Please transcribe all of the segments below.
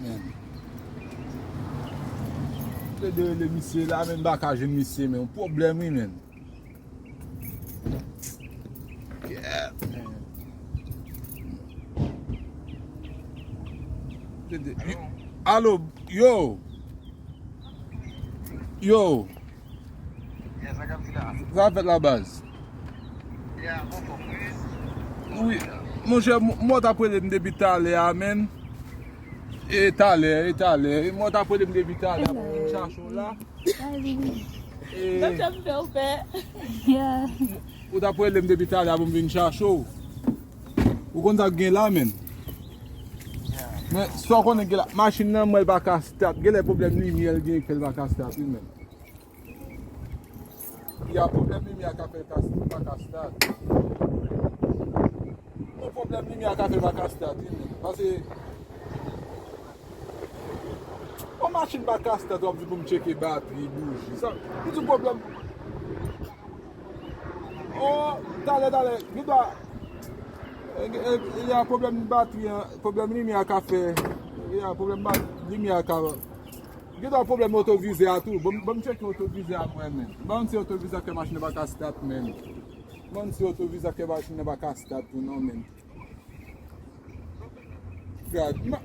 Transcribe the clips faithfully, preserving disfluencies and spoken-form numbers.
Men. Tande rele misye la, men m pa ka jwenn misye, men yon pwoblèm, wi, men. Yeah, man. Tande. Alo, yo. Yo. Sa k ap fèt la, baz? Wi. Monchè, m, m wè w t ap rele m depi talè a, men. E talè, e talè. M wè w t ap rele m depi talè a pou m vin chache w la. E ou t ap rele m depi talè a pou m vin chache w. Ou konn sa k gen la, men. Men, sa w konnen gen la, machin nan, mwen, l pa ka start. Gen lè pwoblèm limyè l gen k fè l pa ka start, wi, men. Ya, pwoblèm limyè a ka fè l ka, pa ka start. Yon pwoblèm limyè a ka fè l pa ka start, wi, men. Paske yon machin pa ka start, w ap di pou m tcheke batri, bouji. Sa, m di pwoblèm. O, talè, talè, gen dwa, e, e, e, ya pwoblèm batri an, pwoblèm limyè a ka fè, ya pwoblèm bat-, limyè a ka, gen dwa pwoblèm otovizè a tou. Bon, bon, m tcheke otovizè a pou wè, men. Bon, se otovizè a k fè machin nan pa ka start, men. Bon, se otovizè a k fè machin nan pa ka start tou, non, men. Gad, ma-,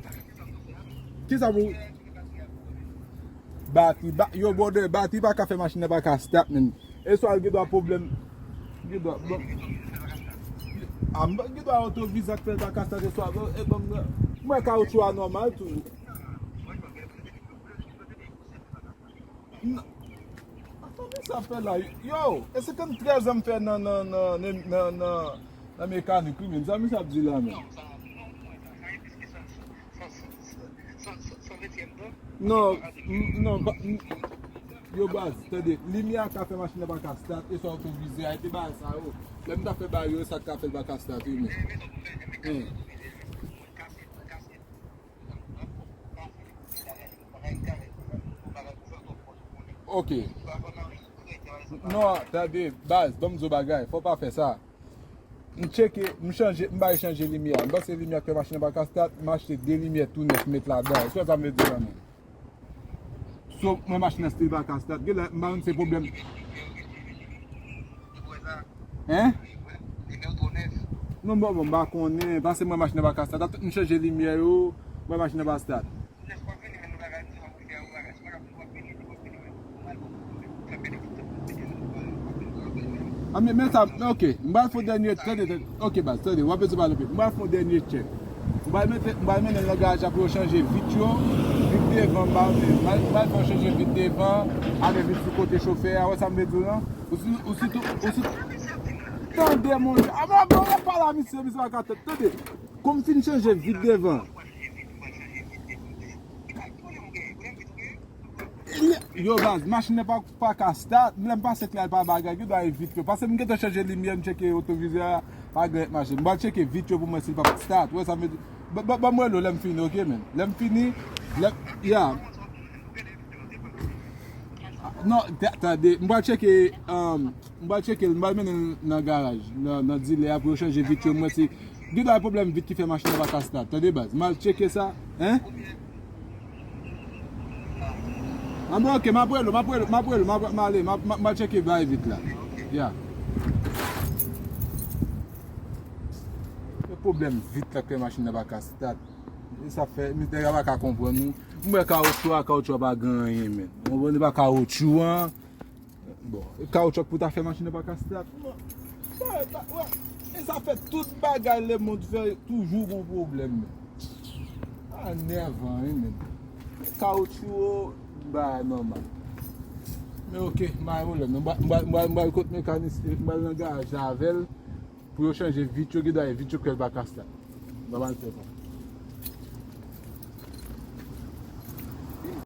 kisa pou batri, ba-, yo, brother, batri pa ka fè machin nan pa ka start, men. E swa l gen dwa pwoblèm. Gen dwa, bon. A, m gen dwa otovizè k fè l pa ka start, e swa, e bon, mwen kawotchou a nòmal tou. N-, sa fè la. Yo, e senkanntrèz an m fè nan, nan, nan, nan, nan, nan, nan mekanik, wi, men. Sa misye ap di la, men. Non, m, non, ba, m, yo baz, tande, limyè a ka fè machin nan pa ka start, e swa otovizè a, e te bagay sa yo. Lè m ta fè bagay yo, e sa k ka fè l pa ka start, wi, men. Hen. Ok. Non, tande, baz, ban m di w bagay, fò w pa fè sa. M tcheke, m chanje, m bay chanje limyè a. M panse limyè a k fè machin nan pa ka start, m achte de limyè tou nèf, m met ladan. Èske w wè sa m vle di la, men? So, mwen machin nan still pa ka start. Gen lè, m pa konn se pwoblèm. Hein? Non, bon, bon, m pa konnen. Paske mwen machin nan pa ka start. Apre m chanje limyè yo, mwen machin nan pa start. A, men, men sa, ok, m pral fè yon dènye, tande, tande, ok, baz, tande, w ap bezwen pale anpil. M pral fè yon dènye tchèk. M pral mete, m pral mennen l nan garaj la pou yo chanje vit yo, vit devan, m pa konnen. M pral, m pral fè yo chanje vit devan, avèk vit sou kote chofè a, wè sa m vle di w lan? Ou si, ou si tou, ou si, tande, monchè, a, men, bon, w ap pale a misye, misye pa ka tande, tande. Kòm fin chanje vit devan. Yo, baz, machin nan pa, pa ka start. Lè m pase klè pa bagay, gen dwa e vit yo. Paske m gentan chanje limyè, m tcheke otovizè a, pa gen machin. M pral tcheke vit yo pou m wè si l pa start. Wè sa m vle di. Ban, ban, ban m rele w lè m fini, ok, men. Lè m fini, lè, ya. Non, ta-, tande, m pral tcheke, um, m pral tcheke l, m pral mennen l nan garaj, nan, nan dilè a pou yo chanje vit yo, m wè si gen dwa pwoblèm vit ki fè machin nan pa ka start. Tande, baz, m al tcheke sa, hein? A, bon, ok, m ap rele w, m ap rele w, m ap rele w, m ap, m ale, m ap, m ap, m al tcheke bay vit la. Ya. Se pwoblèm vit la k fè machin nan pa ka start. E sa fè, nèg la pa ka konprann ou. M wè kawotchou a, kawotchou a pa gen anyen, men. Ou konprann, e pa kawotchou an. Bon, e kawotchou pou ta fè machin nan pa ka start. Bon, sa, sa, wè. E sa fè tout bagay lemonn fè toujou gon pwoblèm, men. A nèvan, wi, men. Kawotchou, bagay nòmal. Men ok, m pa gen pwoblèm, non. M pral, m pral, m pral, m pral kot mekanisyen, m pral nan garaj la avè l. Pou yo chanje vit yo, gen dwa e vit yo k fè l pa ka start. Nòmal fè sa.